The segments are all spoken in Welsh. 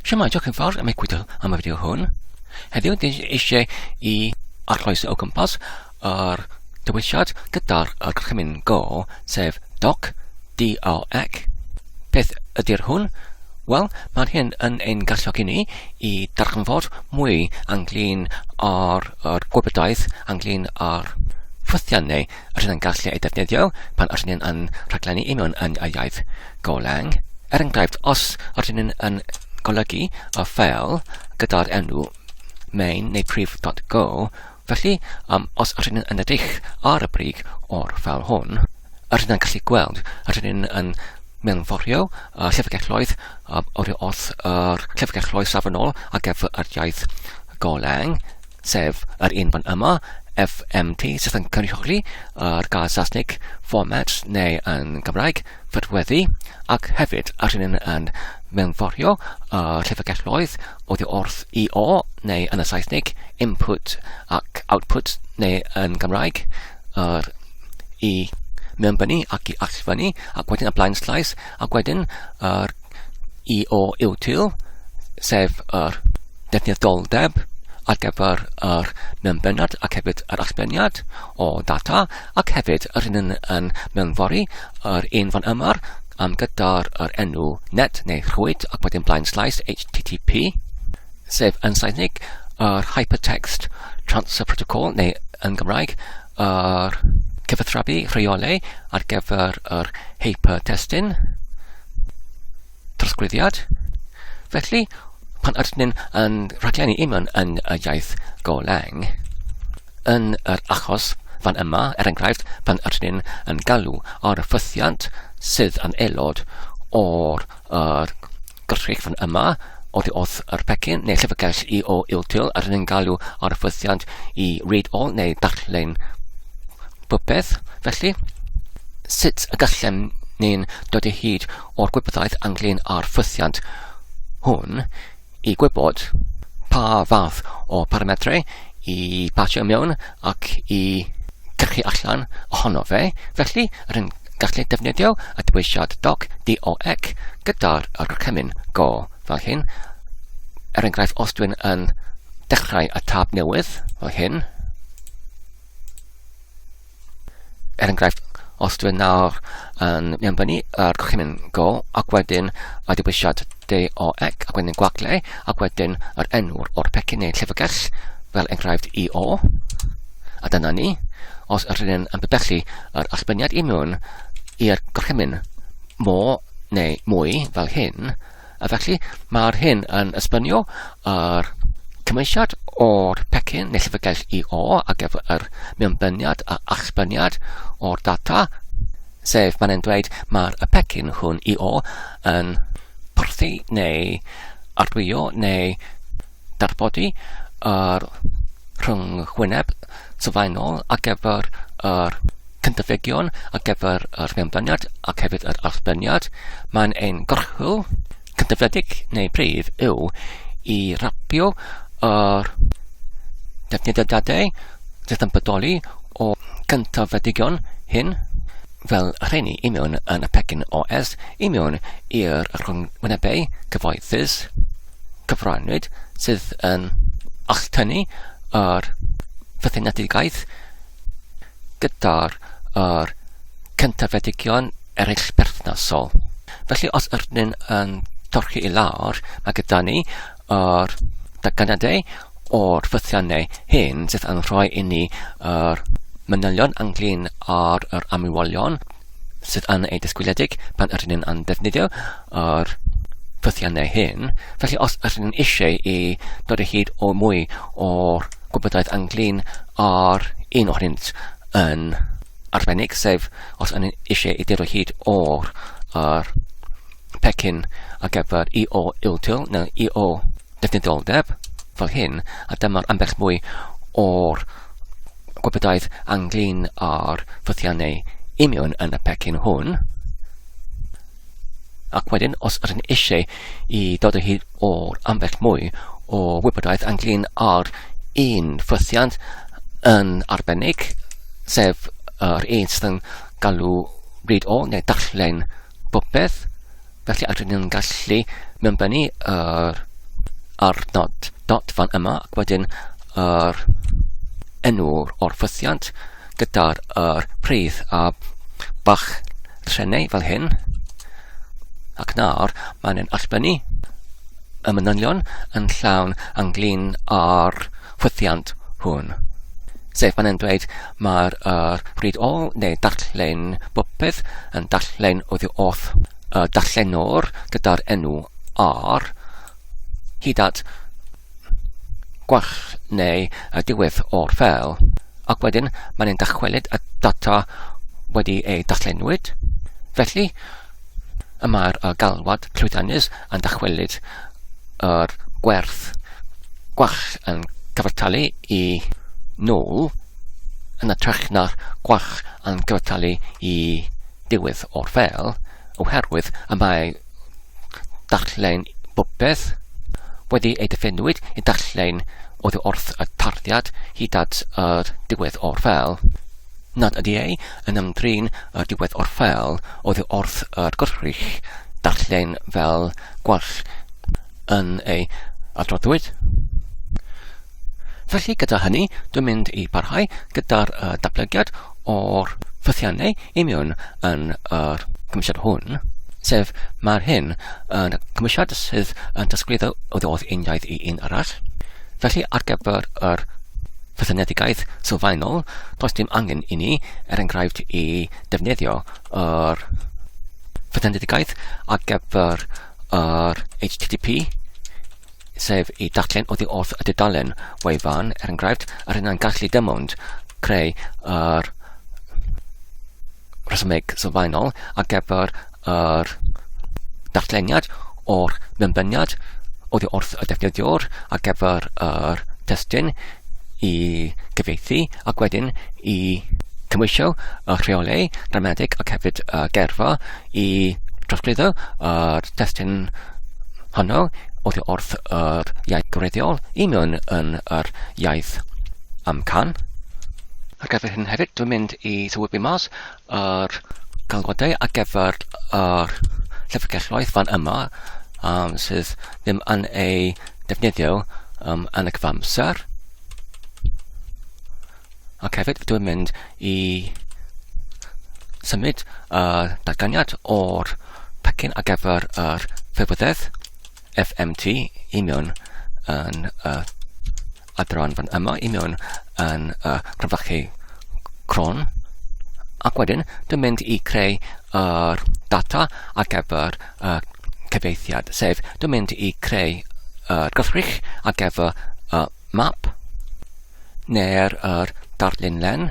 Shwmae, diolch yn fawr am eich gwylio am y fideo hwn. Heddiw, dwi eisiau i arloesi o gwmpas yr dewisiad gyda'r gorchymyn Go, sef doc, D-O-C. Beth ydy'r hwn? Wel, mae'r hyn yn ein galluogi ni i darganfod mwy ynglyn â'r yr gwybodaeth ynglyn â'r ffythiannau rydyn yn gallu ei defnyddio pan ydyn ni'n yn rhaglenni i mewn yn y iaith Golang. Er enghraifft, os ydyn ni'n yn golygu y ffeil gyda'r enw main neu prif.go, felly um, os ydyn ni'n yn edrych ar y brig o'r ffeil hwn, ydyn ni'n gallu gweld ydyn ni'n yn mewnforio y llyfrgelloedd oddi wrth yr llyfrgelloedd safonol ar gyfer yr iaith Golang, sef yr un fan yma, FMT, sydd yn cynrychioli yr gair Saesneg format neu yn Gymraeg ffurfweddu, ac hefyd yr un yn mewnforio y llyfrgelloedd oddi wrth IO neu yn y Saesneg input ac output neu yn Gymraeg yr i mewnbynnu ac i allfynnu ac wedyn y blaen slaes ac wedyn yr IO util sef yr defnyddioldeb ar gyfer yr mewnbyniad ac hefyd yr allbyniad o data ac hefyd yr un yn mewnfori yr un fan yma am gyda'r yr enw net neu rhwyd ac wedyn blaen slaes HTTP sef yn Saesneg yr Hypertext Transfer Protocol neu yn Gymraeg yr cyfathrebu rheolau ar gyfer yr hypertestun trosglwyddiad. Felly, pan ydyn ni'n yn rhaglenni union yn y iaith Golang, yn yr achos fan yma, er enghraifft, pan ydyn ni'n yn galw ar y ffythiant sydd yn aelod o'r yr gwrthrych fan yma, oddi wrth yr pecyn neu llyfrgell i o util, a rydyn ni'n galw ar y ffythiant i read all neu darllen popeth. Felly, sut y gallem ni'n dod o hyd o'r gwybodaeth ynglyn â'r ffythiant hwn i gwybod pa fath o parametrau i pasio mewn ac i gyrchu allan ohono fe. Felly, rydyn gallu defnyddio y dewisiad doc, doc, gyda'r gorchymyn go fel hyn. Er enghraifft, os dwi'n yn dechrau y tab newydd fel hyn, Er enghraifft, os dwi'n nawr yn mewnbynnu yr gorchymyn go ac wedyn y dewisiad DOC ac wedyn gwagle ac wedyn yr enw o'r pecyn neu llyfrgell fel enghraifft IO a dyna ni. Os ydyn ni'n yn pibellu yr allbyniad i mewn i'r gorchymyn mo neu mwy fel hyn, A felly mae'r hyn yn esbonio yr cymwysiad o'r pecyn neu llyfrgell i o ar gyfer yr mewnbyniad a allbyniad o'r data, sef mae'n dweud mae'r y pecyn hwn i o yn porthi neu arlwyo neu darbodi yr rhyngwyneb sylfaenol ar gyfer yr cyntafegion ar gyfer yr mewnbyniad ac hefyd yr allbyniad. Mae'n ein gorchwyl cyntafedig neu prif yw i rapio yr defnyddiadau sydd yn bodoli o gyntafedigion hyn fel y rheini i mewn yn y pecyn OS i mewn i'r rhyngwynebau cyfoethus cyfrannwyd sydd yn alltynnu yr fythinedigaeth gyda'r yr cyntafedigion eraill perthnasol. Felly os ydyn ni'n yn torchi i lawr, mae gyda ni yr datganiadau o'r ffythiannau hyn sydd yn rhoi i ni yr manylion ynglyn â'r yr amrywiolion sydd yn ei disgwyliedig pan ydyn ni'n yn defnyddio yr ffythiannau hyn. Felly os ydyn ni'n eisiau i dod o hyd o mwy o'r gwybodaeth ynglyn â'r un ohonynt yn arbennig, sef os ydyn ni'n eisiau i dod o hyd o'r yr pecyn ar gyfer EO util neu EO defnyddioldeb fel hyn, a dyma'r ambell mwy o'r gwybodaeth ynglyn â'r ffythiannau union yn y pecyn hwn. Ac wedyn, os ydyn eisiau i dod o hyd o'r ambell mwy o wybodaeth ynglyn â'r un ffythiant yn arbennig, sef yr un sydd yn galw read all neu darllen popeth, felly ydyn ni'n gallu mewnbynnu yr ar dot, dot fan yma ac wedyn yr enw o'r ffythiant gyda'r yr pridd a bach llythrennau fel hyn. Ac nawr mae'n yn allbynnu y manylion yn llawn ynglyn â'r ffythiant hwn. Sef mae'n yn dweud mae'r yr pryd ôl neu darllen bopeth yn darllen oddi wrth y darllenwr gyda'r enw R hyd at gwall neu y diwedd o'r ffeil, ac wedyn mae'n ein dychwelyd y data wedi ei darllenwyd. Felly, y mae'r galwad llwyddiannus yn dychwelyd yr gwerth gwall yn cyfartalu i nôl yn ytrach na'r gwall yn cyfartalu i diwedd o'r ffeil, oherwydd y mae darllen bopeth wedi ei diffiniwyd i darllen oddi wrth y tarddiad hyd at yr diwedd o'r ffeil, nad ydy ei yn ymdrin y diwedd o'r ffeil oddi wrth yr gwrthrych darllen fel gwall yn ei adroddwyd. Felly gyda hynny, dwi'n mynd i barhau gyda'r uh, datblygiad o'r ffythiannau i mewn yn yr cymwysiad hwn, sef mae'r hyn yn cymwysiad sydd yn dysglwyddo o ddod un iaith i un arall. Felly ar gyfer yr ffythianedigaeth sylfaenol, does dim angen i ni, er enghraifft, i defnyddio yr ffythianedigaeth ar gyfer yr HTTP sef i darllen oddi wrth y dudalen wefan, er enghraifft, yr hynna'n gallu dim ond creu yr rhesymeg sylfaenol ar gyfer yr darlleniad o'r mewnbyniad oddi wrth y defnyddiwr ar gyfer yr testun i gyfieithu ac wedyn i cymhwyso y rheolau gramadeg ac hefyd y gerfa i drosglwyddo yr testun honno oddi wrth yr iaith gwreiddiol i mewn yn yr iaith amcan. Ar gyfer hyn hefyd, dwi'n mynd i sylwebu mas yr galwadau ar gyfer yr llyfrgelloedd fan yma um, sydd ddim yn ei defnyddio um, yn y cyfamser. Ac hefyd dwi'n mynd i symud y datganiad o'r pecyn ar gyfer yr ffurfwedd FMT i mewn yn y adran fan yma i mewn yn y cromfachu cron. Ac wedyn dwi'n mynd i creu yr data ar gyfer y cyfieithiad, sef dwi'n mynd i creu yr gythrych ar gyfer y map neu'r yr darlunlen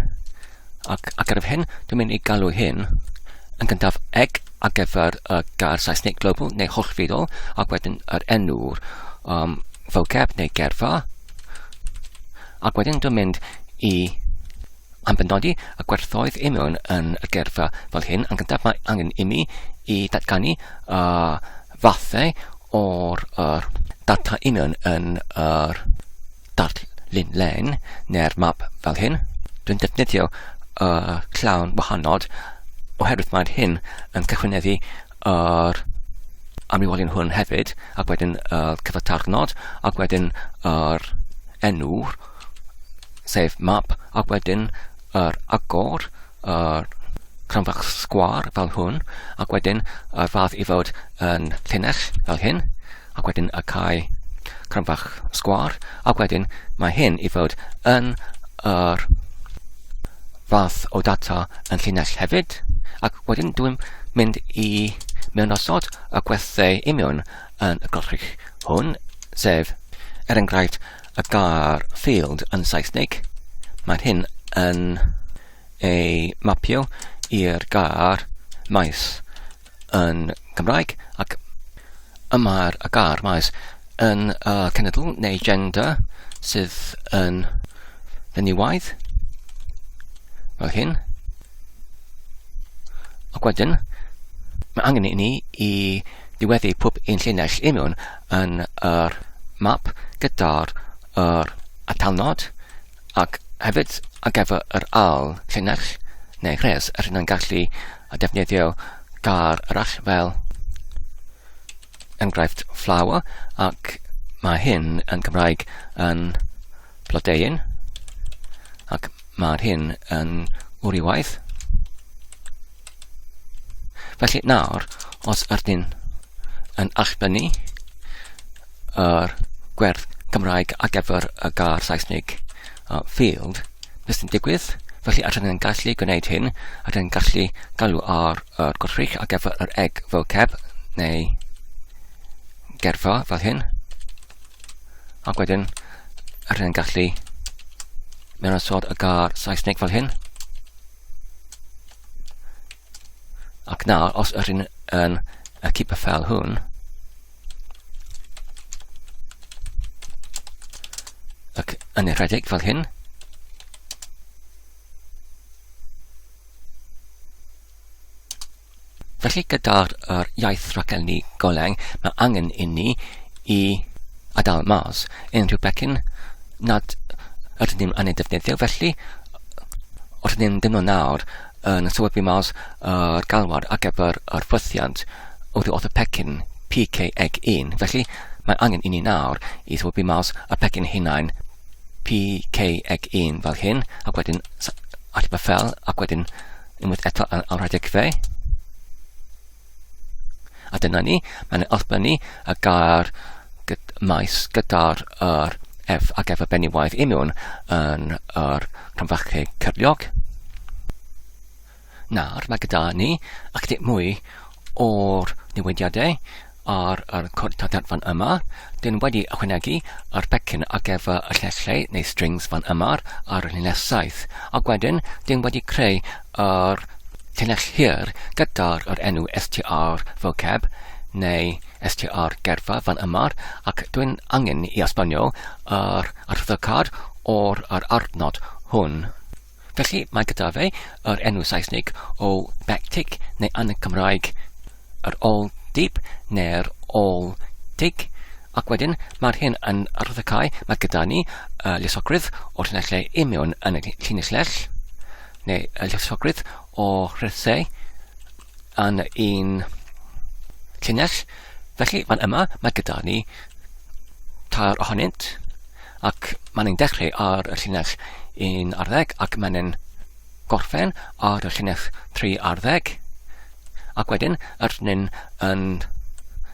ac ar gyfer hyn dwi'n mynd i galw hyn yn gyntaf egg ar gyfer y gair Saesneg global neu hollfidol ac wedyn yr enw'r um, vocab neu gerfa ac wedyn dwi'n mynd i am benodi y gwerthoedd i mewn yn y gerfa fel hyn. Yn gyntaf mae angen i mi i datganu y fathau o'r yr data i mewn yn yr darlunlen neu'r map fel hyn. Dwi'n defnyddio y llawn wahanol oherwydd mae'r hyn yn cychwyneddu yr amrywiolyn hwn hefyd, ac wedyn y cyfartarnod, ac wedyn yr enw, sef map, ac wedyn yr agor, yr cronfach sgwâr fel hwn, ac wedyn yr fath i fod yn llinell fel hyn, ac wedyn y cae cronfach sgwâr, ac wedyn mae hyn i fod yn yr fath o data yn llinell hefyd, ac wedyn dwi'n mynd i mewnosod y gwerthau i mewn yn y gwrthrych hwn, sef er enghraifft y gair field yn Saesneg, mae'r hyn yn ei mapio i'r gair maes yn Gymraeg, ac y mae'r y gair maes yn y cenedl neu gender sydd yn fenywaidd, fel hyn. Ac wedyn, mae angen i ni i diweddu pob un llinell i mewn yn yr map gyda'r yr atalnod ac hefyd ar gyfer yr ail llinell neu rhes yr hynna'n gallu defnyddio gair arall fel enghraifft flower ac mae hyn yn Cymraeg yn blodeuyn ac mae'r hyn yn wrywaidd. Felly nawr, os ydyn yn allbynnu yr gwerth Cymraeg ar gyfer y gair Saesneg field, beth sy'n digwydd? Felly ydyn yn gallu gwneud hyn, ydyn yn gallu galw ar yr gwrthrych ar gyfer yr egg vocab neu gerfa fel hyn. Ac wedyn, rydyn yn gallu mewn y gair Saesneg fel hyn. Ac nawr, os ydyn yn y keep y ffeil hwn, ac yn ei rhedeg fel hyn, Felly gyda'r yr iaith rhaglenni Golang, mae angen inni i adael mas unrhyw becyn nad ydyn ni'n yn ei defnyddio. Felly, os ydyn ni'n dymlo nawr yn sylwebu mas yr galwad ar gyfer yr ffwythiant oddi wrth y pecyn PKEG1. Felly, mae angen inni nawr i sylwebu mas y pecyn hunain PKEG1 fel hyn, ac wedyn ateb y ffel, ac wedyn unwaith eto yn anrhydeg fe. A dyna ni, mae'n allbynnu y gair gyd, maes gyda'r yr F ac F y benywaidd i mewn yn yr cromfachu cyrliog. Nawr mae gyda ni ychydig mwy o'r newidiadau ar yr cod tarddiad fan yma. Dyn wedi ychwanegu yr pecyn ar gyfer y llinellau neu strings fan yma ar y llinell 7. Ac wedyn, dyn wedi creu yr llinell hir gyda'r yr enw str vocab neu str gerfa fan yma ac dwi'n angen i esbonio yr arwyddocâd o'r yr adnod hwn. Felly mae gyda fe yr enw Saesneg o backtick neu yn y Cymraeg yr ôl dip neu'r ôl tig ac wedyn mae'r hyn yn arwyddocau mae gyda ni y llusogrwydd o'r llinellau i mewn yn y llinell neu y llusogrwydd o rhesau yn un llinell. Felly fan yma mae gyda ni tair ohonynt ac mae'n ein dechrau ar y llinell 11 ac mae'n ein gorffen ar y llinell 13 ac wedyn yr ni'n yn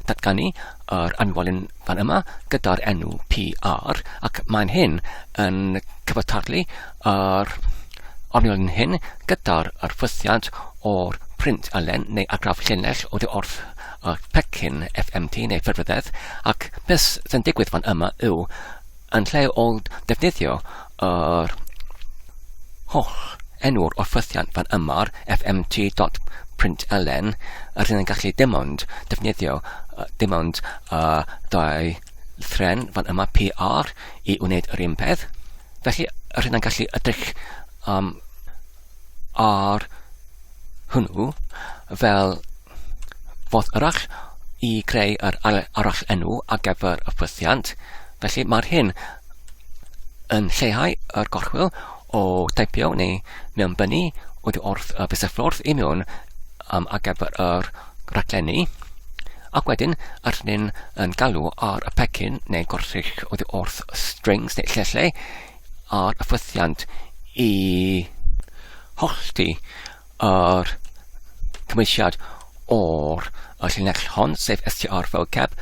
datganu yr anwolyn fan yma gyda'r enw PR ac mae'n hyn yn cyfatadlu yr olion hyn gyda'r yr ffythiant o'r print alen neu argraff llinell oddi wrth y pecyn FMT neu ffurfyddedd ac beth sy'n digwydd fan yma yw yn lle o defnyddio yr holl enw'r o'r ffythiant fan yma'r fmt.println rydyn yn gallu dim ond defnyddio dim ond y ddau lythrennau fan yma PR i wneud yr un peth. Felly rydyn yn gallu edrych um, ar hwnnw fel fodd arall i greu yr arall enw ar gyfer y ffwythiant. Felly mae'r hyn yn lleihau yr gorchwyl o teipio neu mewnbynnu oddi wrth y fysyffordd i mewn um, ar gyfer yr rhaglenni. Ac wedyn, yr hyn yn galw ar y pecyn neu gwrthrych oddi wrth strings neu llinellau ar y ffwythiant i hollti yr cymwysiad o'r y llinell hon, sef str vocab,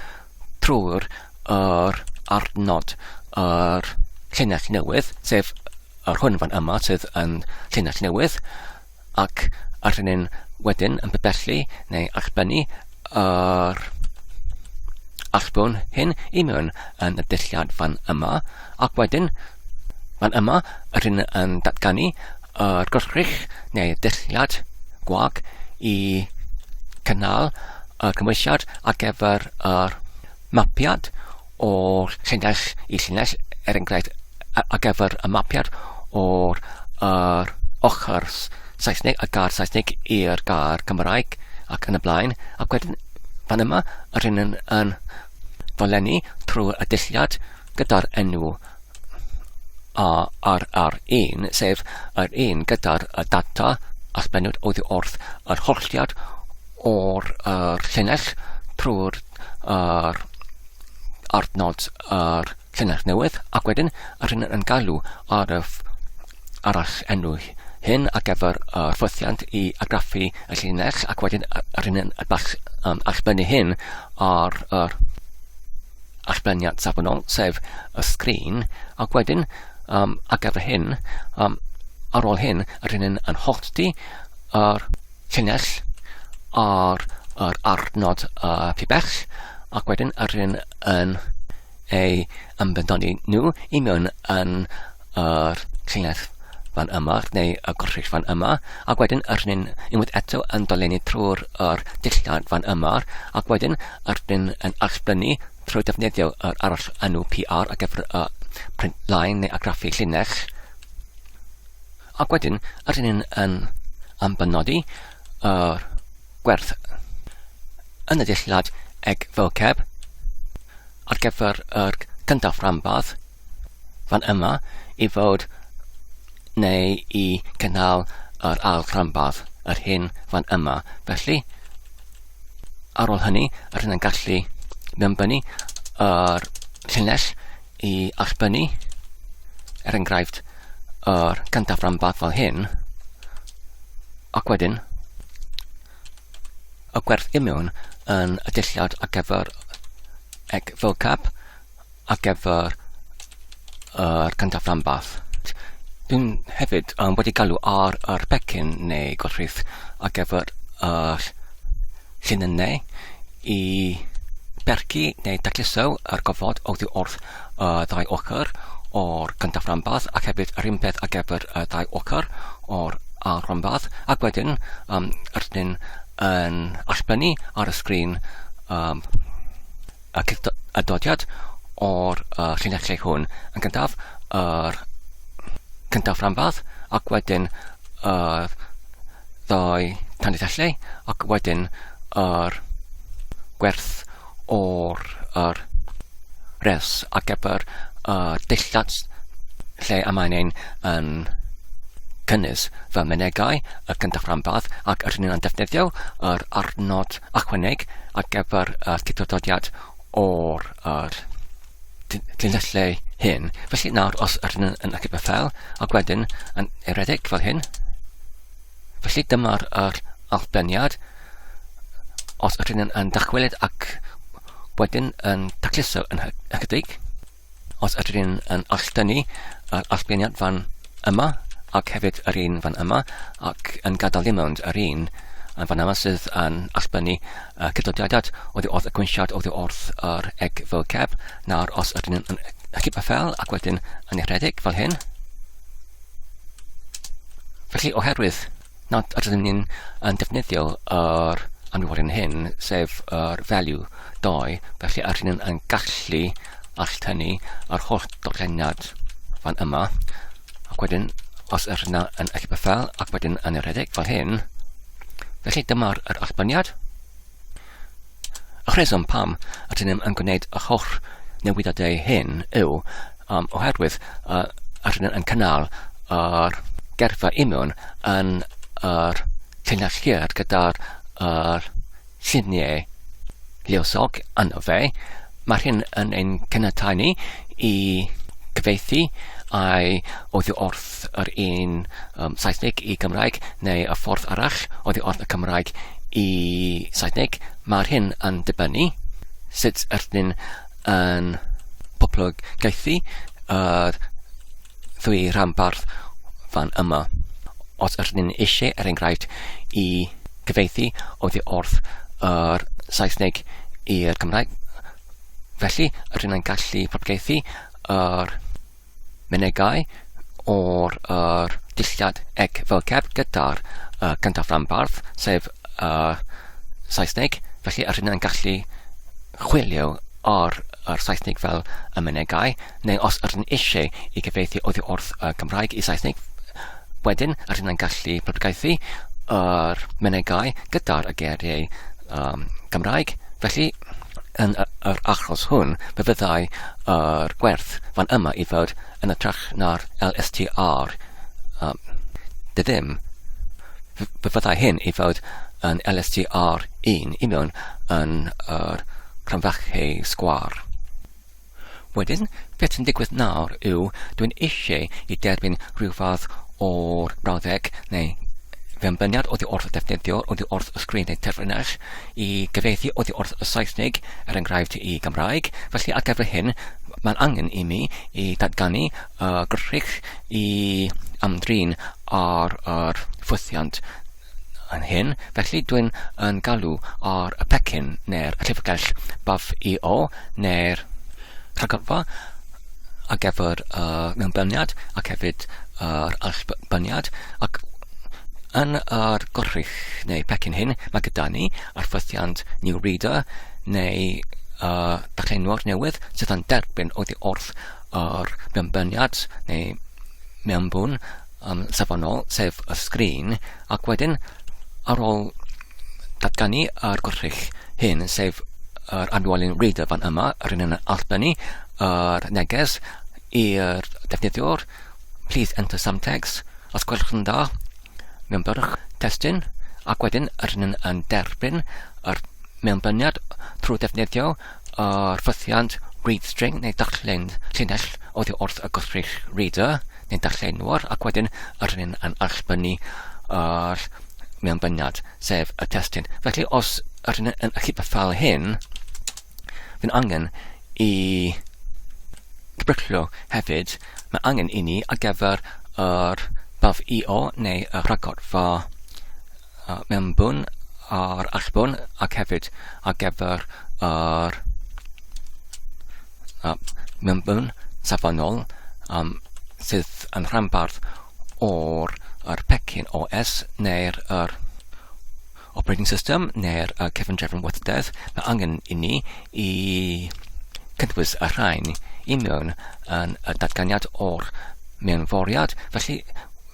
trwy'r yr adnod yr llinell newydd, sef yr hwn fan yma sydd yn llinell newydd, ac ar hynny'n wedyn yn pibellu neu allbynnu yr allbwn hyn i mewn yn y dulliad fan yma, ac wedyn fan yma yr hyn yn datganu yr gwrthrych neu dulliad gwag i cynnal y cymwysiad ar gyfer yr mapiad o'r llinell i llinell, er enghraifft, ar gyfer y mapiad o'r yr ochr Saesneg, y gair Saesneg i'r gair Cymraeg ac yn y blaen. Ac wedyn fan yma, yr hyn yn, yn ddolenni trwy y dulliad gyda'r enw ARR1, sef yr un gyda'r data allbennwyd oddi wrth yr holltiad o'r yr llinell trwy'r yr adnod yr llinell newydd ac wedyn yr hyn yn galw ar y arall enw hyn ar gyfer y ffwythiant i argraffu y llinell ac wedyn yr hyn yn bach um, allbynnu hyn ar yr allbyniad safonol, sef y sgrin, ac wedyn um, ar gyfer hyn, um, ar ôl hyn, yr hyn yn hollti yr llinell ar yr adnod y pibell ac wedyn yr un yn ei ymbendodi nhw i mewn yn yr llinell fan yma neu y gwrthrych fan yma ac wedyn yr un unwaith eto yn dolenni trwy'r yr dillad fan yma ac wedyn yr un yn allblynu trwy defnyddio yr arall enw PR ar gyfer y print line neu argraffu llinell. Ac wedyn, ydyn ni'n yn ambynodi yr gwerth yn y dillad eg vocab ar gyfer yr cyntaf rhanbarth fan yma i fod neu i cynnal yr ail rhanbarth yr hyn fan yma. Felly, ar ôl hynny, rydyn ni'n gallu mewnbynnu yr llinell i allbynnu, er enghraifft, yr cyntaf rhanbarth fel hyn, ac wedyn y gwerth imiwn yn y dillad ar gyfer eg vocab ar gyfer yr cyntaf rhanbarth. Dwi'n hefyd um, wedi galw ar yr pecyn neu gwrthrych ar gyfer yr llinynnau i berci neu dacluso yr gofod oddi wrth y ddau ochr o'r cyntaf rhanbarth ac hefyd yr un peth ar gyfer y ddau ochr o'r ail rhanbarth ac wedyn um, rydyn yn allbynnu ar y sgrin um, y cydodiad o'r uh, llinellau hwn. Yn gyntaf, yr cyntaf rhanbarth ac wedyn yr ddau tanlinellau ac wedyn yr gwerth o'r yr res ar gyfer y dillad lle y mae'n ein yn cynnwys fy mynegai y cyntaf rhanbarth ac yr hyn yn defnyddio yr arnod ychwaneg ar gyfer y cydododiad o'r yr llinellau hyn. Felly nawr os ydyn yn, yn achub y ffel ac wedyn yn eredeg fel hyn. Felly dyma'r yr allbyniad. Os ydyn yn, yn dychwelyd ac wedyn yn tacluso yn ychydig. Os ydyn yn alldynnu yr allbyniad fan yma ac hefyd yr un fan yma ac yn gadael dim ond yr un yn fan yma sydd yn allbynnu y cydodiadad oddi wrth y gwynsiad oddi wrth yr egg vocab nawr os ydyn yn achub y ffel ac wedyn yn ei rhedeg fel hyn. Felly oherwydd nad ydyn ni'n yn defnyddio yr amrywiolion hyn, sef yr value 2, felly ydyn ni'n yn gallu alltynnu yr holl dogfennad fan yma, ac wedyn os ydyn yna yn achub y ffel ac wedyn yn ei rhedeg fel hyn, felly dyma'r yr allbyniad. Y rheswm pam ydyn ni'n yn gwneud y holl newidiadau hyn yw um, oherwydd uh, ydyn ni'n yn cynnal yr gerfa imiwn yn yr llinell hir gyda'r yr lluniau lluosog yno fe. Mae'r hyn yn ein caniatáu ni i cyfieithu ai oddi wrth yr un um, Saesneg i Gymraeg neu y ffordd arall oddi wrth y Cymraeg i Saesneg. Mae'r hyn yn dibynnu sut ydyn yn poblogaethu yr ddwy rhanbarth fan yma. Os ydyn ni'n eisiau, er enghraifft, i gyfieithu oddi wrth yr Saesneg i'r Cymraeg, felly rydyn ni'n gallu poblogaethu yr mynegai o'r yr dillad eg vocab gyda'r uh, cyntaf rhanbarth, sef y Saesneg, felly rydyn ni'n gallu chwilio ar yr Saesneg fel y mynegai, neu os ydyn eisiau i gyfieithu oddi wrth y Gymraeg i Saesneg, wedyn rydyn ni'n gallu poblogaethu yr mynegai gyda'r geiriau um, Gymraeg. Felly, yn yr achos hwn, fe fyddai yr gwerth fan yma i fod yn ytrach na'r LSTR. Um, dy ddim. Fe fyddai hyn i fod yn LSTR 1 i mewn yn yr cromfachu sgwâr. Wedyn, beth sy'n digwydd nawr yw dwi'n eisiau i derbyn rhyw fath o'r brawddeg neu fewnbyniad oddi wrth y defnyddiwr, oddi wrth y sgrin neu terfynell, i gyfieithu oddi wrth y Saesneg, er enghraifft, i Gymraeg. Felly ar gyfer hyn, mae'n angen i mi i datganu y gwrthrych i ymdrin ar yr ffwythiant yn hyn, felly dwi'n yn galw ar y pecyn neu'r llyfrgell Buff EO neu'r rhagorfa ar gyfer y mewnbyniad ac hefyd yr allbyniad ac yn yr gwrthrych neu pecyn hyn mae gyda ni arffythiant New Reader neu y darllenwr newydd sydd yn derbyn oddi wrth yr mewnbyniad neu mewnbwn um, safonol, sef y sgrin, ac wedyn ar ôl datganu yr gwrthrych hyn, sef yr anwalyn reader fan yma, yr un yn allbynnu yr neges i'r defnyddiwr, please enter some text, os gwelwch yn dda, mewnbyrwch testun, ac wedyn yr un yn derbyn yr mewnbyniad trwy ddefnyddio yr ffythiant read string neu darllen llinell oddi wrth y gwrthrych reader neu darllenwr ac wedyn yr un yn allbynnu yr mewnbyniad, sef y testun. Felly os yr un yn achub y ffeil hyn, fy'n angen i briclo hefyd, mae angen i ni ar gyfer yr baf IO neu y rhagorfa mewnbwn a'r allbwn ac hefyd ar gyfer yr mewnbwn safonol um, sydd yn rhanbarth o'r yr pecyn OS neu'r yr operating system neu'r uh, cefndrefn weithrededd, mae angen i ni i cynnwys y rhain i mewn yn y datganiad o'r mewnforiad. Felly,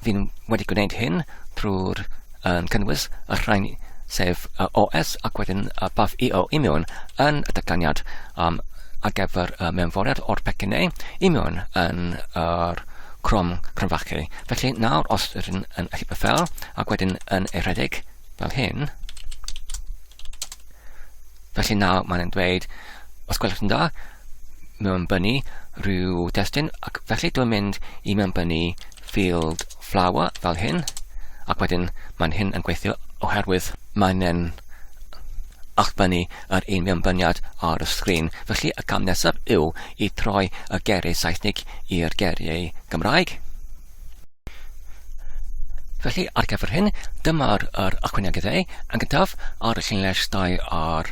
fi'n wedi gwneud hyn trwy'r um, cynnwys y rhain sef y OS ac wedyn y buff EO i mewn yn y datganiad um, ar gyfer y mewnforiad o'r pecynnau i mewn yn yr Chrome crynfachu. Felly nawr os ydyn yn achub y ffel ac wedyn yn ei rhedeg fel hyn, Felly nawr mae'n dweud, os gwelwch yn dda, mewnbynnu rhyw destun, ac felly dwi'n mynd i mewnbynnu field flower fel hyn, ac wedyn mae'n hyn yn gweithio oherwydd mae'n yn allbynnu yr un mewnbyniad ar y sgrin. Felly y cam nesaf yw i troi y geiriau Saesneg i'r geiriau Gymraeg. Felly, ar gyfer hyn, dyma'r yr ychwanegiadau. Yn gyntaf, ar y llinell 2 ar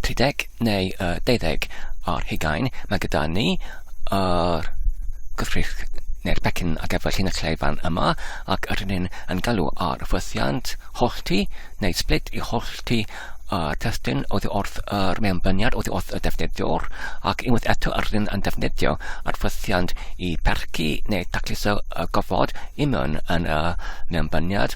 30 neu uh, 12 ar hugain, mae gyda ni yr gyfrif neu'r pecyn ar gyfer llinellau fan yma, ac yr hyn yn galw ar ffwythiant hollti neu split i hollti y testun oddi wrth yr mewnbyniad oddi wrth y defnyddiwr, ac unwaith eto yr ydyn yn defnyddio yr ffwythiant i percu neu tacluso y gofod i mewn yn y mewnbyniad,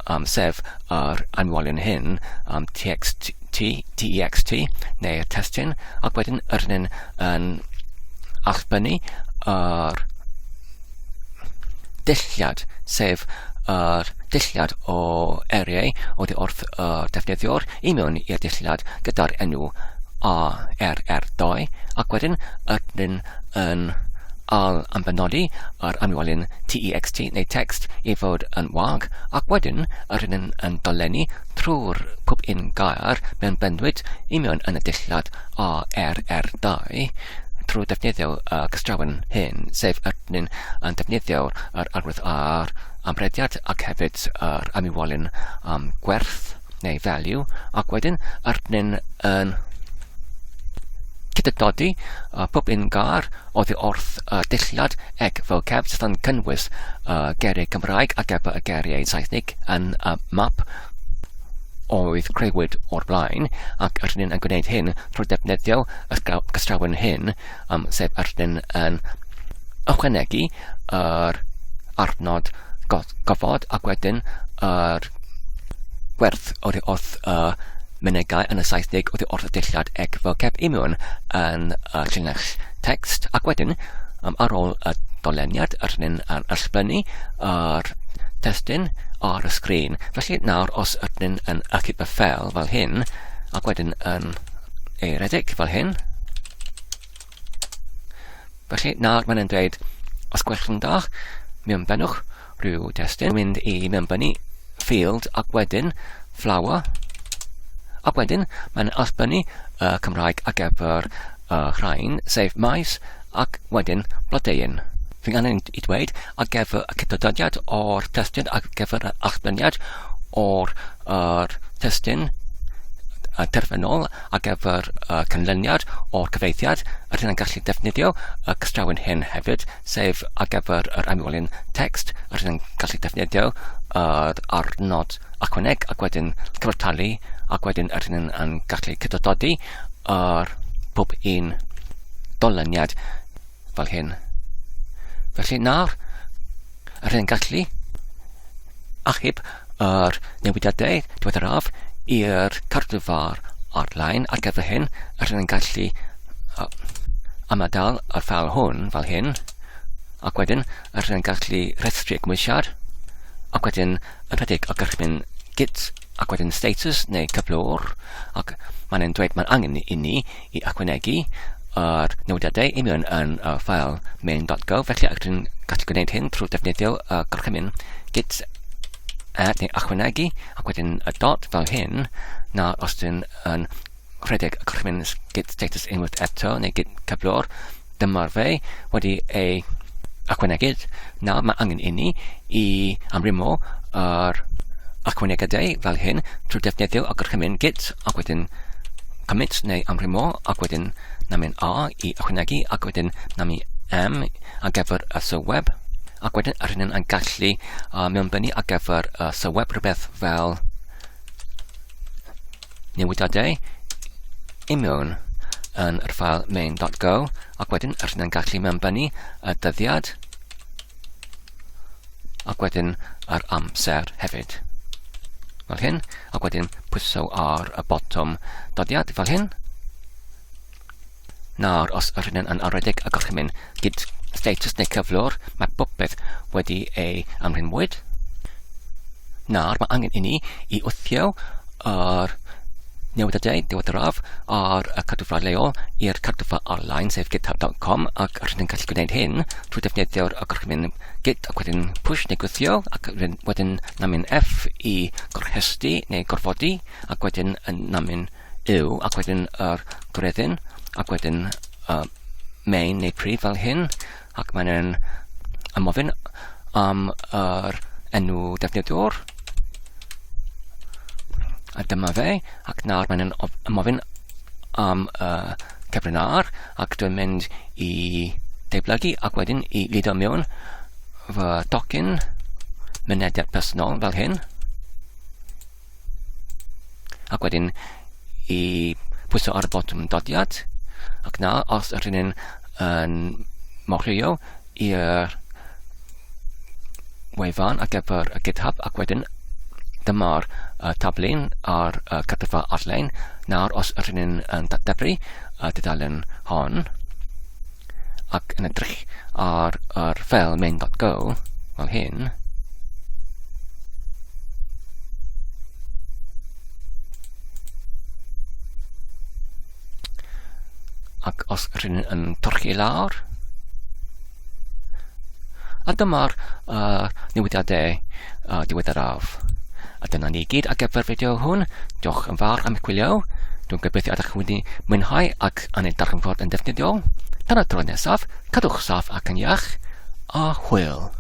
um, sef yr anwolion hyn, um, txt, text, neu'r testun, ac wedyn yr ydyn yn allbynnu yr dulliad, sef yr dulliad o eriau oddi wrth y defnyddiwr i mewn i'r dulliad gyda'r enw ARR2 ac wedyn ydyn yn al am benodi yr amwelyn TEXT neu text i fod yn wag ac wedyn yr ydyn yn dolenni trwy'r pob un gair mewn bendwyd i mewn yn y dulliad ARR2 trwy defnyddio y cystrawen hyn, sef ydyn yn defnyddio yr arwydd ar amrediad ac hefyd yr amywolyn um, gwerth neu value, ac wedyn ydyn yn cydydodi uh, pob un gair oddi wrth y dillad ec vocab sydd yn cynnwys y geiriau Cymraeg ac efo y geiriau Saesneg yn y map oedd creuwyd o'r blaen, ac rydyn ni'n yn gwneud hyn trwy defnyddio y cystrawen hyn, um, sef rydyn yn ychwanegu yr adnod gofod ac wedyn yr gwerth oddi wrth y mynegai yn y Saesneg oddi wrth y dillad ec vocab i mewn yn y llinell text ac wedyn um, ar ôl y doleniad rydyn yn ysblennu yr testun ar y sgrin. Felly nawr os ydyn yn achub y ffeil fel hyn ac wedyn yn ei redeg fel hyn. Felly, nawr mae'n dweud, os gwelwch yn dda, mewnbynnwch rhyw destun, mynd i mewnbynnu field ac wedyn flower, ac wedyn mae'n allbynnu y Cymraeg ar gyfer y rhain, sef maes ac wedyn blodeuyn. Fy angen i dweud ar gyfer y cydododiad o'r testun ar gyfer yr allbyniad o'r yr testun terfynol ar gyfer y canlyniad o'r cyfeithiad, rydyn yn gallu defnyddio y cystrawen hyn hefyd, sef ar gyfer yr amwylyn text, rydyn yn gallu defnyddio yr arnod ychwaneg ac wedyn cyfartalu ac wedyn rydyn yn gallu cydododi yr pob un dolyniad fel hyn. Felly nawr, rydyn yn gallu achub yr newidiadau diweddaraf i'r cartrefar ar-lein ar gyfer hyn, rydyn yn gallu ymadael y ffeil hwn fel hyn, ac wedyn rydyn yn gallu rhestru y gymwysiad, ac wedyn yn rhedeg y gorchymyn git ac wedyn status neu cyflwr, ac mae'n ein dweud mae'n angen i ni i ychwanegu yr newidiadau i mewn yn y ffael main.go, felly rydyn ni'n gallu gwneud hyn trwy defnyddio y gorchymyn git add neu ychwanegu ac wedyn y dot fel hyn, na os dyn yn rhedeg y gorchymyn git status unwaith eto neu git cyflwr, dyma'r fe wedi ei ychwanegu. Nawr mae angen inni i amrymo yr ychwanegiadau fel hyn trwy defnyddio y gorchymyn git ac wedyn commit neu amrymo ac wedyn namyn A i ychwanegu ac wedyn nami M ar gyfer y sylweb ac wedyn yr hyn yn gallu mewnbynnu ar gyfer y sylweb rhywbeth fel newidiadau i mewn yn yr ffael main.go ac wedyn yr hyn yn gallu mewnbynnu y dyddiad ac wedyn yr amser hefyd. Fel hyn, ac wedyn pwyso ar y botwm dyddiad fel hyn. Nawr, os yr hyn yn aredig y gorchymyn git status neu cyflwr, mae popeth wedi ei amrhymwyd. Nawr, mae angen i ni i wthio yr newidiadau diweddaraf ar y cadwfa leol i'r cadwfa ar-lein, sef github.com, ac rydyn ni'n gallu gwneud hyn trwy defnyddio'r gorchymyn git ac wedyn push neu gwthio, ac wedyn namyn F i gorchesti neu gorfodi, ac wedyn namyn yw, ac wedyn yr gwreddyn, ac wedyn y main neu prif fel hyn, ac mae'n ymofyn am yr enw defnyddiwr, a dyma fe, ac nawr mae'n ymofyn am y cyfrin ar, ac dwi'n mynd i deublygu ac wedyn i ludo mewn fy docyn mynediad personol fel hyn. Ac wedyn i pwyso ar y botwm dodiad. Ac na, os ydyn ni'n yn morio i'r wefan ar gyfer y GitHub ac wedyn dyma'r tablun ar y cartrefa ar-lein. Nawr, os ydyn ni'n yn datblygu y dudalen hon ac yn edrych ar yr ffeil main.go fel hyn, ac os rydyn yn torchi lawr, a dyma'r newidiadau diweddaraf. A dyna ni gyd ar gyfer fideo hwn. Diolch yn fawr am eich gwylio. Dwi'n gobeithio ydych chi wedi mwynhau ac yn ei darganfod yn defnyddiol. Tan y tro nesaf, cadwch saff ac yn iach, a hwyl.